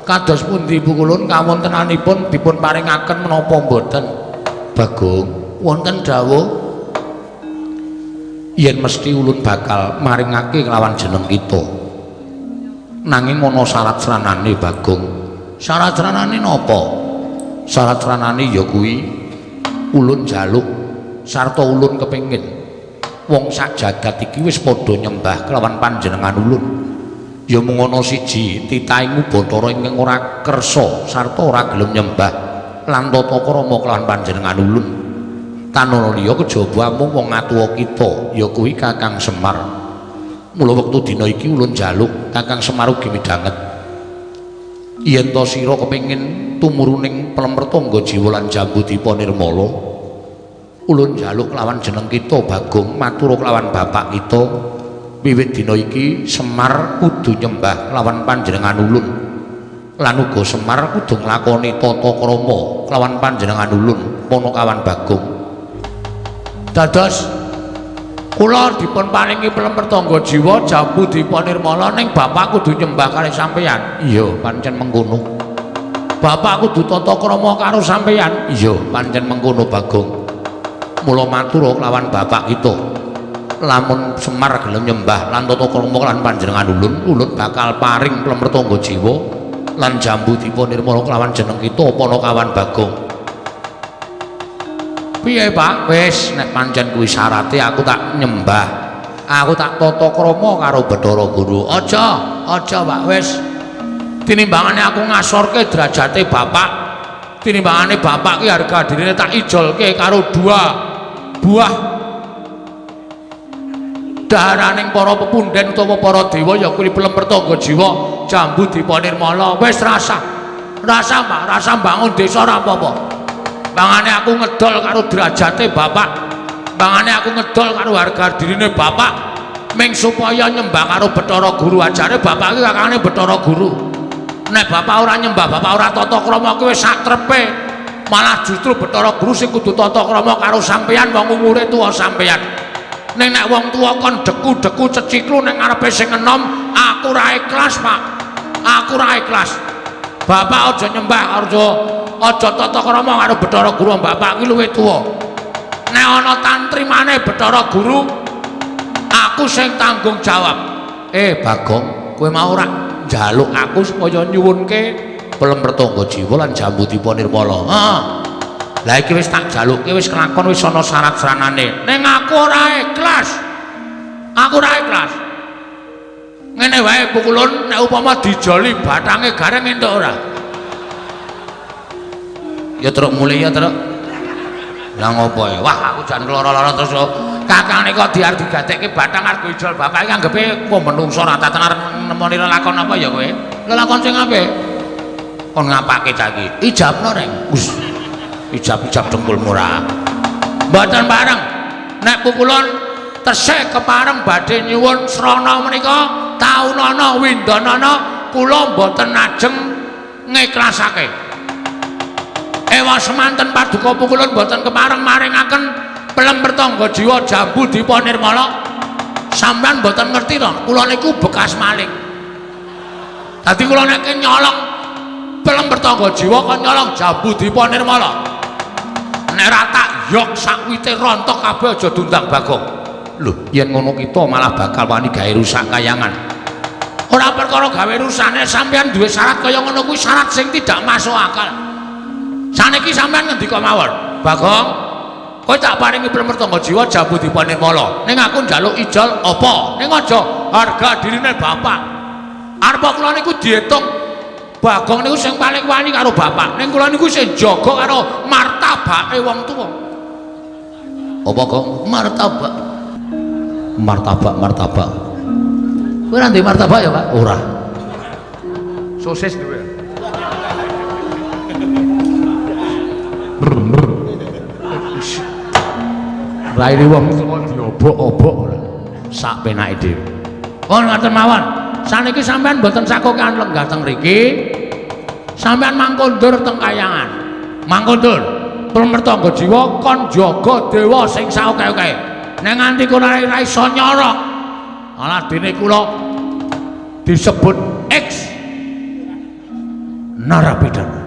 kados pundi pukulun kawontenanipun dipun paringaken menapa mboten? Bagong, wonten dawuh yen mesti ulun bakal maringake kelawan jeneng kita. Nanging ana syarat sranane Bagong. Syarat sranane napa? Syarat sranane ya kuwi ulun jaluk sarta ulun kepengin wong sak jagat iki wis padha nyembah kelawan panjenengan ulun. Ya mung ana siji titahing Bathara ingkang ora kersa sarta ora gelem nyembah lan tata krama kelawan panjenengan ulun. Tanana liya kejaba amung wong atuwa kita ya kuwi Kakang Semar. Mula wektu dina iki ulun jaluk Kakang Semar ugi midhanget yen ta sira kepengin tumuruning Plempertangga Jiwa lan Jambudipa Nirmala, ulun jaluk kelawan jeneng kita Bagong matur kelawan bapak kita wiwit dina iki Semar kudu nyembah kelawan panjenengan ulun lan uga Semar kudu nglakoni tata krama kelawan panjenengan ulun Panakawan Bagong. Dados kula dipun paringi Plempertangga Jiwa Jambudipa Nirmala ning bapak kudu nyembah kalih sampeyan. Iya, pancen mengkono. Bapak kudu tata krama karo sampeyan. Iya, pancen mengkono Bagong. Mula matur kelawan bapak kita, lamun Semar gelem nyembah lan tata krama lan panjenengan ulun, ulun bakal paring Plempertangga Jiwa lan Jambudipa Nirmala kelawan jeneng kita Panakawan Bagong. Piye Pak? Wis nek pancen kuwi syarate aku tak nyembah, aku tak tata krama karo Bathara Guru. Aja, aja Pak, wis. Tinimbangane aku ngasorke derajate bapak, tinimbangane bapak ki harga dirine tak ijolke karo dua buah daharaning para pepunden utawa para dewa ya kuwi Plempertangga Jiwa Jambudipa Nirmala. Wis rasa, rasa Pak, rasa bangun desa ora apa-apa. Bangane aku ngedol karo derajate bapak, bangane aku ngedol karo harga dirine bapak, ming supaya nyembah karo Bathara Guru. Ajare bapak iki kakangane Bathara Guru. Nek bapak ora nyembah, bapak ora tata krama kuwi wis sak trepe. Malah justru Bathara Guru sing kudu tata krama karo sampeyan wong umure tuwa sampeyan. Ning nek wong tuwa kon deku-deku ceciklu ning ngarepe sing enom, aku ora ikhlas Pak, aku ora ikhlas. Bapak aja nyembah, aja tata krama karo Bathara Guru, bapak iki luwih tuwa. Nek ana tantrimane Bathara Guru, aku sing tanggung jawab. Bagong, kowe mau ora njaluk aku supaya nyuwunke Plempertangga Jiwa lan Jambudipa Nirmala? Heeh. Lah iki wis tak jalukke, wis kelakon, wis ana syarat sranane. Ning aku ora ikhlas. Aku ora ikhlas. Ngene wae pukulun, nek upama dijoli bathange gareng entuk ora? Ya truk mulih ya truk. Lah ngopo ya? Wah aku jan lara-lara terus kok. Kakang nika diarep digatekke bathang arep ijol bapak iki anggepe kok menungso ora tenan arep nemoni lelakon apa ya kowe? Lelakon sing apik. Kon ngapake cah iki? Ijabno reng. Wis. Ijab-ijab dengkul murah. Mboten bareng. Nek pukulun tesih kepareng badhe nyuwun srana menika taunana windanana kula mboten ajeng ngiklasake. Ewa semanten paduka pukulun mboten kepareng maringaken Plempertangga Jiwa Jambudipa Nirmala. Sampeyan mboten ngerti to, kula niku bekas maling. Dadi kula nek nyolong Plempertangga Jiwa kon nyolong Jambudipa Nirmala. Nek ora tak yok sakwite rontok kabeh aja diundang Bagong. Lho, yen ngono kita malah bakal wani gawe rusak kayangan. Ora perkara gawe rusane, sampeyan duwe syarat kaya ngono kuwi syarat sing tidak masuk akal. Saniki sampeyan ngendika mawon, Bagong, kowe tak paringi Plempertangga Jiwa Jambudipa Nirmala. Ning aku njaluk ijol apa? Ning aja harga dirine bapak. Arep kula niku diitung Bagong niku sing paling wani karo bapak. Ning kula niku sing jaga karo martabake wong tuwa. Apa Gong? Martabak. Martabak, martabak. Kowe ora ndek martabak ya, Pak? Ora. Sosis duwe. Raine wong tuwa diobok-obok ora. Sak penake dhewe. Oh ngoten mawon. Saniki sampean mboten sakokan lenggah teng mriki. Sampean mangkondur teng kayangan. Mangkondur. Plempertangga Jiwa kon jaga dewa sing saoke-oke. Nek nganti kula ora iso nyorok, alah dene kula Disebut X narapidana.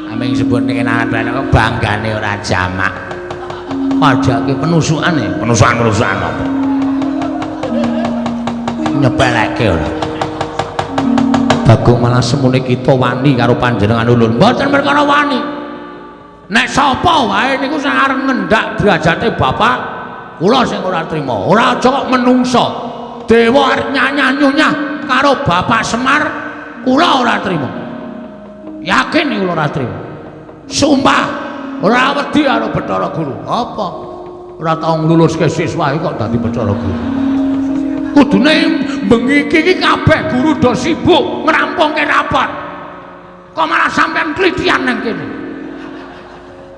Aming sebut ning narapidana kok banggane ora jamak. Pajake penusukane, penusukan-penusukan apa? Nyepeleke ora. Bagong malah semune kita wani karo panjenengan ulun. Mboten perkara wani. Nek sapa wae niku sing arep ngendak derajate bapak, kula sing ora trima. Ora aja kok menungsa. Dewa arep nyanyah-nyunyah karo Bapak Semar, kula ora trima. Yakin iki kula ora trima. Sumpah ora wedi karo Bathara Guru. Apa? Ora tau ngluluske siswa kok dadi Bathara Guru. Kudune bengi iki kabeh guru do sibuk ngrampungke rapat. Kok malah sampean klitian nang kene.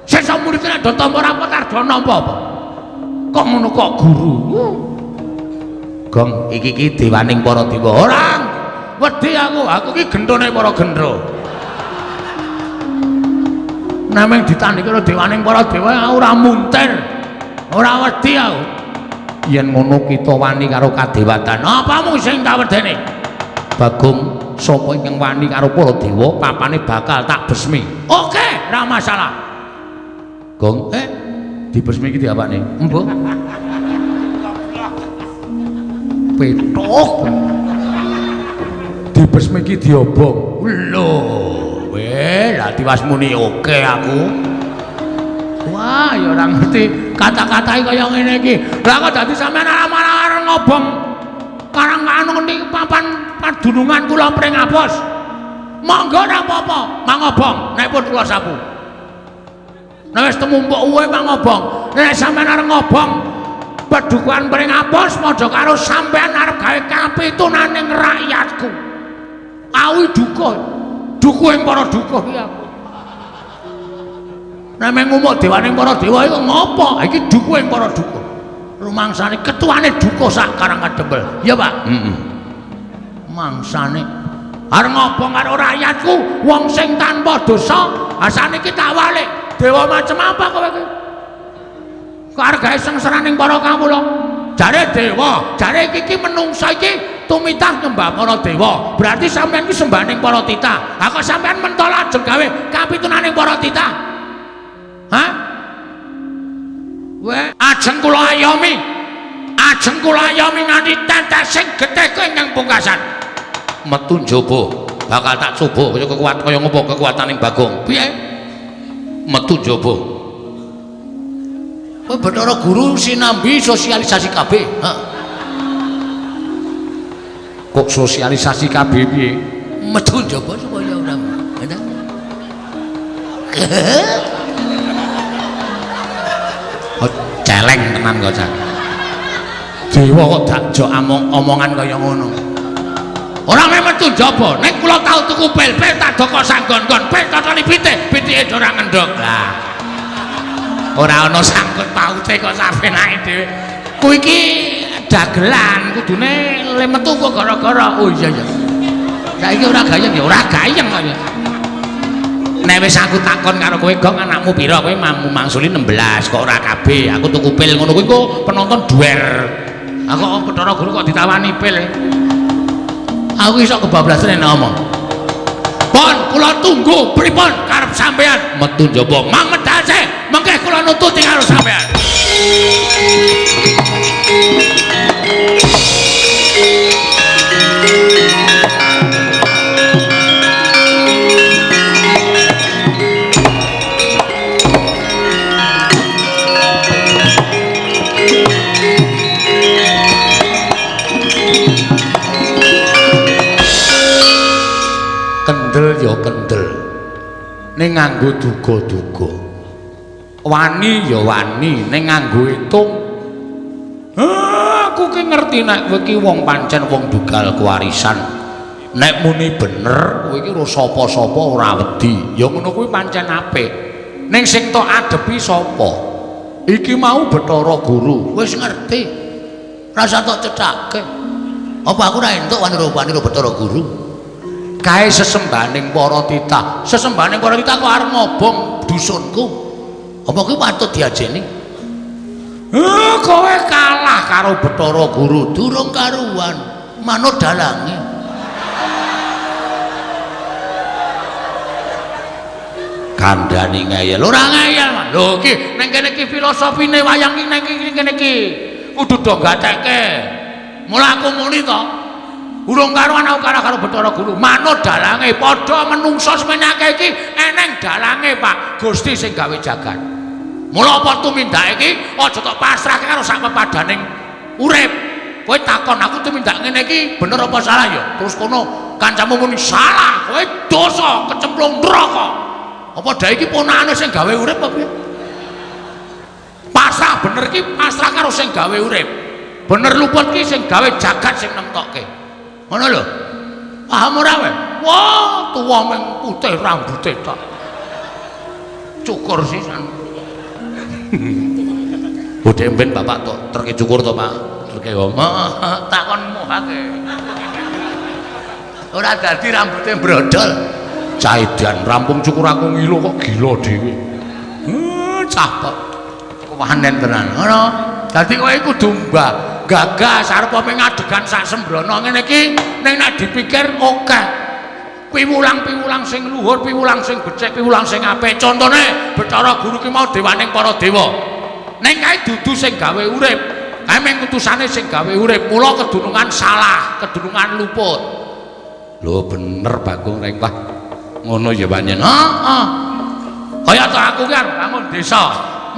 Sesuk murid nek do tampa rapat arep do nampa apa? Kok ngono kok guru? Gong iki iki dewaning para dewa. Ora wedi aku, aku iki gendhone para gendro. Nameng ditandhi karo dewaning para dewa aku ora muntir. Ora wedi aku. Yen ngono kita wani karo kadewatan. Apamu sing tak wedeni? Bagong sapa ingkang wani karo para dewa papane bakal tak besmi. Oke, ora masalah. Gong, dibesmi iki diapakne? Embuh. Petuk. Dibesmi iki diobong. Lho, weh, lah tiwas muni oke aku. Wah, ya ora ngerti kata-katae kaya ngene iki. Lah kok dadi sampean malah ngobong karang anu niki papan padunungan kula Pringapus. Monggo ora apa-apa, mangobong nek pun kula sapu. Nek wis temumpuk uwe mangobong. Nek sampean arep ngobong padukuhan Pringapus padha karo sampean arep gawe kapitunaning rakyatku. Awi duka. Dukuhe para duka iki aku. Nek ngumuk dewaning para dewa iku ngopo? Iki dukuhe para duka. Rumangsane ketuane duka sak Karang Kadempel. Ya, Pak? Heeh. Mangsane arep ngobong karo rakyatku, wong sing tanpa dosa, asane iki tak walik. Dewa macem apa kowe iki? Kok arep gawe sengsaraning para kawula? Jare dewa, jare iki iki menungsa iki tumitah nyembah para dewa. Berarti sampean iki sembahaning para titah. Ha kok sampean mentol ajeng gawe kapitunaning para titah? Hah? Weh, ajeng kula ayomi. Ajeng kula ayomi nganti tetesing getih ingkang pungkasan. Metu njaba, bakal tak coba kaya kekuatan kaya ngopo kekuataning Bagong. Piye? Metu njaba. Kowe Bathara Guru sinambi sosialisasi KB. Hah. Kok sosialisasi KB piye? Metu njaba supaya ora. Oh, celeng tenan kok cak. Dewa kok dakjok omongan kaya ngono. Ora meh metu njaba, nek kula tau tuku pel-pel tak doko sanggon-gon, pel totoli pitik, pitike ora ngendhog. Lah. Ora ana sangkut paute kok sapenake dhewe. Kuwi iki dagelan, kudune le metu kok gara-gara. Oh iya iya. Saiki ora gayeng ya, ora gayeng kok ya. Nek wis aku takon karo kowe, Gong, anakmu pira? Kowe mampu mangsuli 16 kok ora kabeh. Aku tuku pil ngono kuwi kok penonton duer. Aku kok Bathara Guru kok ditawani pil. Aku iso kebablasan nek ngomong. Pon, kula tunggu pripun karep sampean metu njaba. Mang medal sih, mengke kula nututi karo sampean. Kendel ya kendel, ning nganggo duga-duga. Wani ya wani, ning nganggo itung. Aku ki ngerti nek kowe ki wong pancen wong dugal kewarisan. Nek muni bener, kowe ki ora sapa-sapa ora wedi. Ya ngono kuwi pancen apik. Ning sing tok adepi sapa? Iki mau Bathara Guru. Wis ngerti. Rasa tok cethake. Apa aku ora entuk wani-wani Bathara Guru? Kae sesembahaning para titah. Sesembahaning para titah kok arep ngobong dusunku. Apa kuwi patut diajeni? Kowe kalah karo Bathara Guru, durung karuan. Manut dalange. Kandhani ngeyel. Ora ngeyel, Mas. Lho iki ning kene iki filosofine wayang iki ning kene iki. Kudu do gatekke. Mula aku muni to. Urung karuan aku kalah karo Bathara Guru. Manut dalange padha menungsa semene akeh iki eneng dalange, Pak. Gusti sing gawe jagat. Mula apa tumindake iki aja tok pasrahke karo sak pepadaning urip. Kowe takon aku tumindak ngene iki bener apa salah ya? Terus kono kancamu muni salah, kowe dosa kecemplung neraka. Apa dae iki ponakane sing gawe urip apa piye? Pasrah bener iki pasrah karo sing gawe urip. Bener luput ki sing gawe jagat sing nemtokke. Ngono lho. Paham ora kowe? Wah, tuwa mung putih rambute tok. Cukur sisan. Bodhe mben bapak tok terke cukur to, Pak? Terke omah takon muhake. Ora dadi rambute brodol. Caidan rampung cukur aku ngilo kok gila dhewe. Cah kok kewanen tenan. Ngono. Dadi kowe kudu mbah gagas arep ngadegan sak sembrono ngene iki ning nek dipikir akeh. Piwulang-piwulang sing luhur, piwulang sing becik, piwulang sing apik. Contone Bathara Guru ki mau dewaning para dewa. Ning kae dudu sing gawe urip. Kae mung utusane sing gawe urip. Mula kedunungan salah, kedunungan luput. Lho bener Bagong Rengkah. Ngono ya pancen. Heeh. Kaya to aku ki arep bangun desa.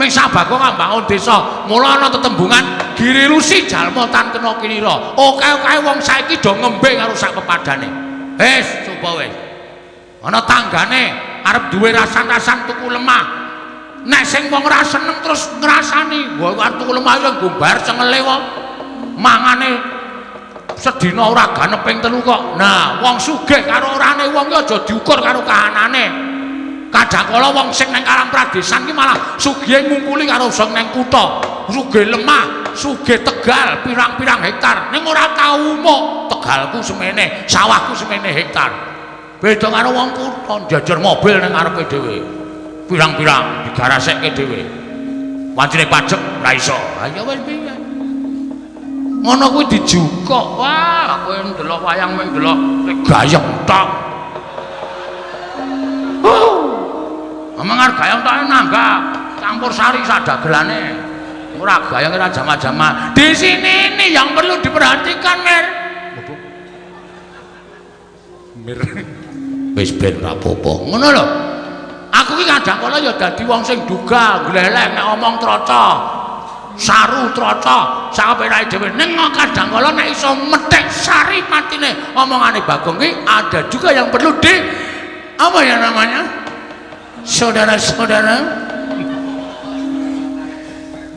Ming sak Bagong bangun desa. Mula ana tetembungan girilusi jalma tan kena kinira. Oke-oke wong saiki do ngembe karo sak pepadane. Wis coba wis. Ana tanggane arep duwe rasan-rasan tuku lemah. Nek sing wong ora seneng terus ngrasani, wah arep tuku lemah ya nggo bayar cengele kok. Mangane sedina ora ganep ping 3 kok. Nah, wong sugih karo orane wong ki aja diukur karo kahanane. Kadangkala wong sing nang Karang Pradesan ki malah sugihe ngungkuli karo sing nang kutha. Sugih lemah, sugih tegal pirang-pirang hektar. Ning ora tau umuk, tegalku semene, sawahku semene hektar. Beda karo wong kutha njajar mobil ning ngarepe dhewe. Pirang-pirang digarasekke dhewe. Wancine pajek ora iso. Ha ya wis piye. Ngono kuwi dijukuk. Wah, kowe ndelok wayang mung ndelok gayeng tok. Omong arep gayeng tok nanggap campur sari sak dagelane. Ora gayeng ora jama-jama. Di sini ini yang perlu diperhatikan, Mir. Mir. Wis ben ra apa-apa. Ngono lho. Aku ki kadang kala ya dadi wong sing duga, gleleng nek omong troco. Saru troco, sakapenake dhewe. Ning kadang kala nek iso methik sari patine omongane Bagong ki ada juga yang perlu di apa ya namanya? Saudara-saudara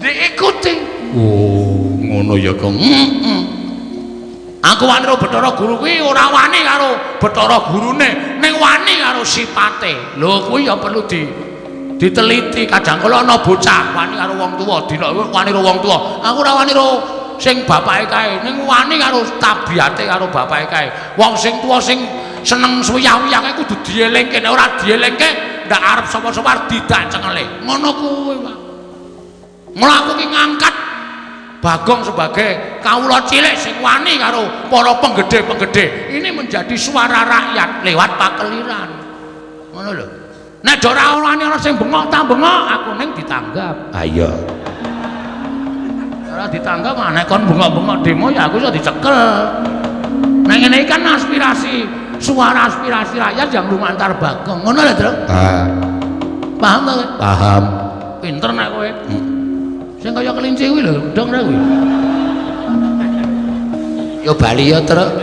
diikuti. Oh, ngono ya, Kong. Aku wani karo Bathara Guru kuwi ora wani karo Bathara Gurune, ning wani karo sipate. Lho kuwi ya perlu diteliti. Kadang kala ana bocah wani karo wong tuwa, dina wani karo wong tuwa. Aku ora wani karo sing bapake kae, ning wani karo tabiate karo bapake kae. Wong sing tuwa sing seneng suyah-uyah kae kudu dielingke, nek ora dielingke ndak arep sapa-sapa arep didak cengele. Ngono kuwi, Pak. Mula aku ki ngangkat Bagong sebagai kawula cilik sing wani karo para penggede-penggede. Ini menjadi suara rakyat lewat pakeliran. Ngono lho. Nek ora wani ana sing bengok ta bengok, aku ning ditanggap. Ha iya. Ora ditanggap nek kon bengok-bengok demo ya aku iso dicekel. Nek ngene iki kan aspirasi, suara aspirasi rakyat yang lumantar Bagong. Ngono lho, Tru. Ah. Paham ta kowe? Paham. Pinter nek kowe. Sing kaya kelinci kuwi lho, dong ra kuwi. Yo bali yo, Truk.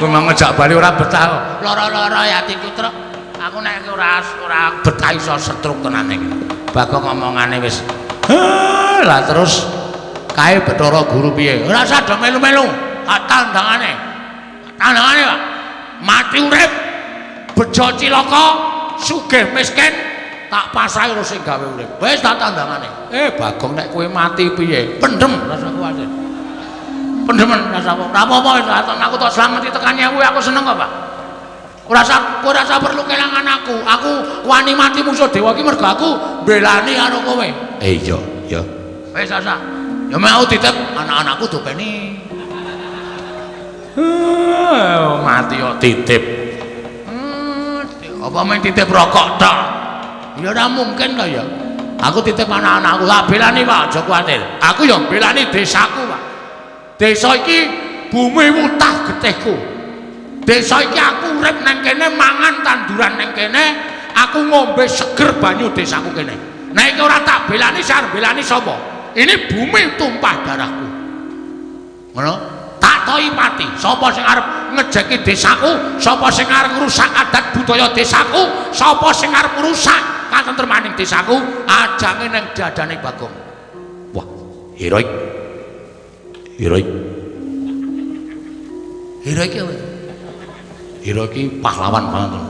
Kowe mau ngejak bali ora betah. Lara-lara ya atiku, Truk. Aku nek ora betah iso setruk tenan iki. Bagong omongane wis. Lah terus kae Bathara Guru piye? Ora usah do melu-melu. Tak tandangane. Tandangane, Pak. Mati urip, bejo cilaka, sugih miskin, tak pasrahi karo sing gawe urip. Wis tak tandangane. Bagong nek kowe mati piye? Pendem rasa kuwatir. Pendemen rasa apa? Ora apa-apa wis aku tok slameti tekan nyewu aku seneng kok, Pak. Ora usah perlu kelangan aku. Aku wani mati musuh dewa iki mergo aku mbelani karo kowe. Iya, iya. Wis asa. Ya mau titip anak-anakku dopeni. Mati kok titip. Apa main titip rokok tok? Ya ora mungkin to ya. Aku titip anak-anakku, tak belani Pak, aja kuwatir. Aku ya belani desaku, Pak. Desa iki bumi wutah getihku. Desa iki aku urip nang kene, mangan tanduran nang kene, aku ngombe seger banyu desaku kene. Nek iki ora tak belani, sar belani sapa? Ini bumi tumpah darahku. Ngono? Tak toi pati. Sapa sing arep ngejeki desaku, sapa sing arep ngrusak adat budaya desaku, sapa sing arep ngrusak katentremaning desaku, ajange ning dadane Bagong. Wah, heroik. Heroik. Heroik apa? Heroik iki pahlawan banget.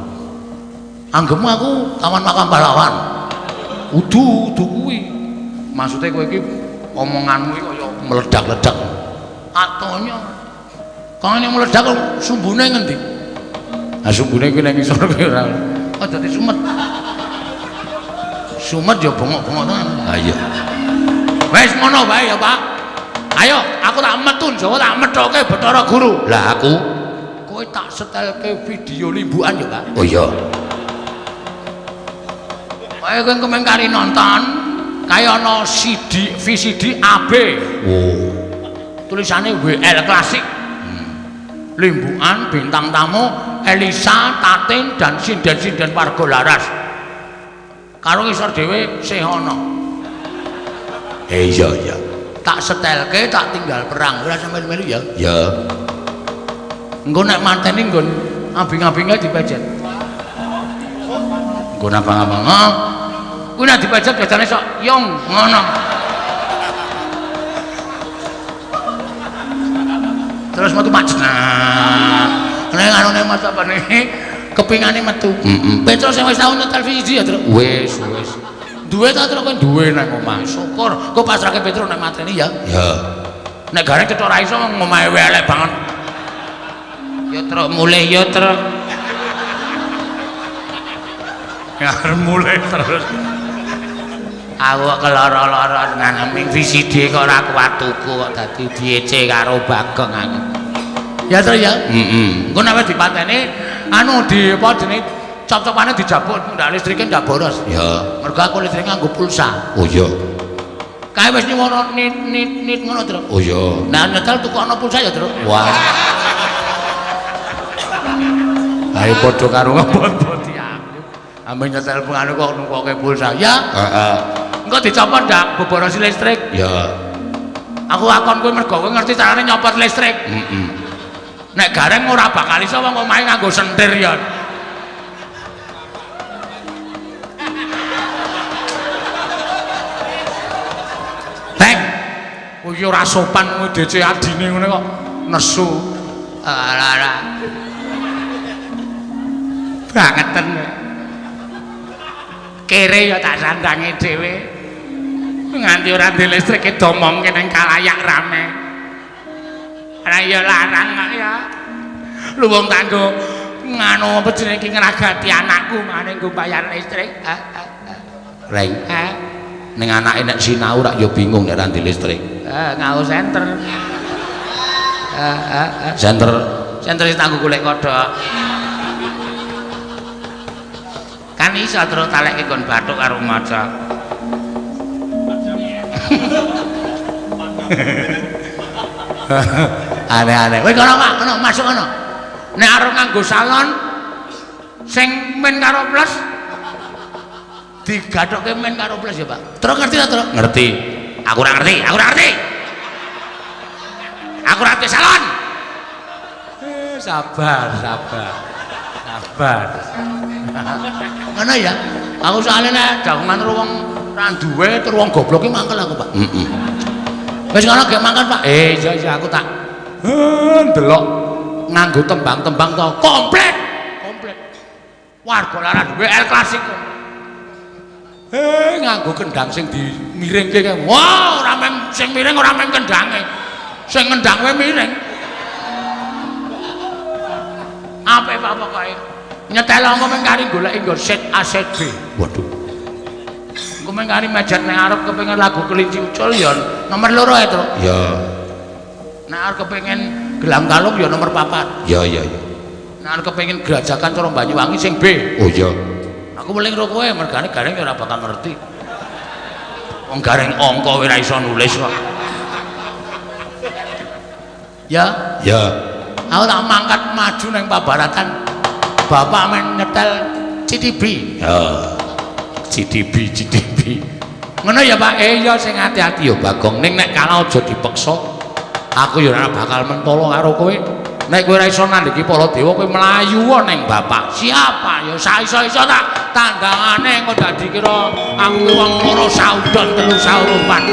Anggemu aku kawan makam pahlawan. Udu, udu kuwi. Maksude kowe iki omonganmu iki kaya meledak-ledak. Atonya. Kok ngene meledak sumbune ngendi? Ha sumbune kuwi nang ngisor kuwi ora. Oh dadi sumet. Sumet ya bengok-bengok tenan. Ha iya. Wis ngono wae ya, Pak. Ayo, aku tak metu Jawa tak methoke Bathara Guru. Lah aku kowe tak setelke video limbukan ya, Pak. Oh iya. Kowe kowe kemeng kari nonton kaya ana CD VCD AB. Oh. Tulisane WL Klasik. Limbukan bintang tamu Elisa, Tatin dan sinden-sinden warga Laras. Karo ngisor dhewe sih ana. Iya iya. Tak setelke tak tinggal perang ora sampe melu ya. Ya. Engko nek mateni nggon abing-abinge dipejet. Nggon abang-abang. Heeh. Kuwi nek dipejet biasane sok yong ngono. Terus metu mak jeneng. Nek anune mas apa nih? Kepingane metu. Heeh. Petro sing wis tau nyetel VCD ya, Tru? Wis, wis. Duwe ta Tru kowe duwe nang omah. Syukur. Kok pasrahke Petro nek mateni ya. Ya. Nek gareng cetha ora iso omahe elek banget. Ya Truk mulih ya Truk. Ya mulih terus. Aku kok keloro-loro nang VCD kok ora kuat tuku kok dadi diece karo Bagong aku. Ya Tru ya. Heeh. Engko nek dipateni anu di apa jenenge cop-copane dijabut ndak listrike ndak boros. Ya. Mergo aku listrike nganggo pulsa. Oh iya. Kae wis nyuwara nit-nit ngono, Tru. Oh iya. Nah nyetel tuku ana pulsa ya, Tru. Wah. Ayo padha karo ngebot-boti aku. Ambe nyetel anu kok nukoke pulsa. Ya. Heeh. Engko dicopot ndak boborosi listrik. Ya. Aku akon kowe mergo kowe ngerti carane nyopot listrik. Heeh. Nek gareng ora bakal iso wong omahe nganggo sentir ya. Teng. Kowe iki ora sopan kowe DC adine ngene kok nesu. Ora ora. Bangeten. Kere ya tak sandange dhewe. Nganti ora ndek listrik domongke nang kalayak rame. Ora ya larang kok ya. Lu wong kanggo nganu apa jenenge iki ngragati anakku mane nggo bayar listrik. Reng. Ning anake nek sinau rak ya bingung nek ra ndek listrik. Nganggo senter. Senter senter sing tanggo golek kodhok. Kan iso terus talekke nggon bathuk karo maca. Aneh-aneh. Kowe kono Pak, kono masuk kono. Nek arep nganggo salon sing min karo plus digathokke min karo plus ya, Pak. Terus ngerti ta, Truk? Ngerti. Aku ora ngerti, aku ora ngerti. Aku ora ngerti salon. Sabar, sabar. Sabar. Ngono ya. Aku soalnya nek jagongan karo wong ra duwe terus wong goblok ki mangkel aku, Pak. Heeh. Wis ngono gek mangkel, Pak. Iya iya aku tak ndelok nganggo tembang-tembang to. Komplit. Komplit. Warga Laras WL Klasik. Nganggo kendang sing dimiringke kae. Wah, ora meng sing miring ora meng kendange. Sing ngendang kowe miring. Apik Pak pokoke. Nyetel angko meng kari goleki nggo set A set B. Waduh. Engko meng kari mejet nek arep kepengin lagu Kelinci Ucul ya nomor 2 ae, Truk. Ya. Nek arep kepengin Gelang Kalung ya nomor 4. Ya ya ya. Nek kepengin grajagan cara Banyuwangi sing B. Oh iya. Aku weling karo kowe mergane Gareng ya ora bakal ngerti. Wong Gareng angka ora iso nulis kok. Ya, Ya. Aku tak mangkat maju nang pabaratan. Bapak men nyetel CTB. Ya. CTB CTB. Ngono ya, Pak? Iya sing ati-ati ya Bagong. Ning nek kalah aja dipeksa. Aku ya ora bakal mentolo karo kowe. Nek kowe ora iso nandhiki Baladewa kowe mlayu ning bapak. Siapa ya saiso-iso tak tandangane engko dadi kira aku ki wong loro saudon telu saurupan.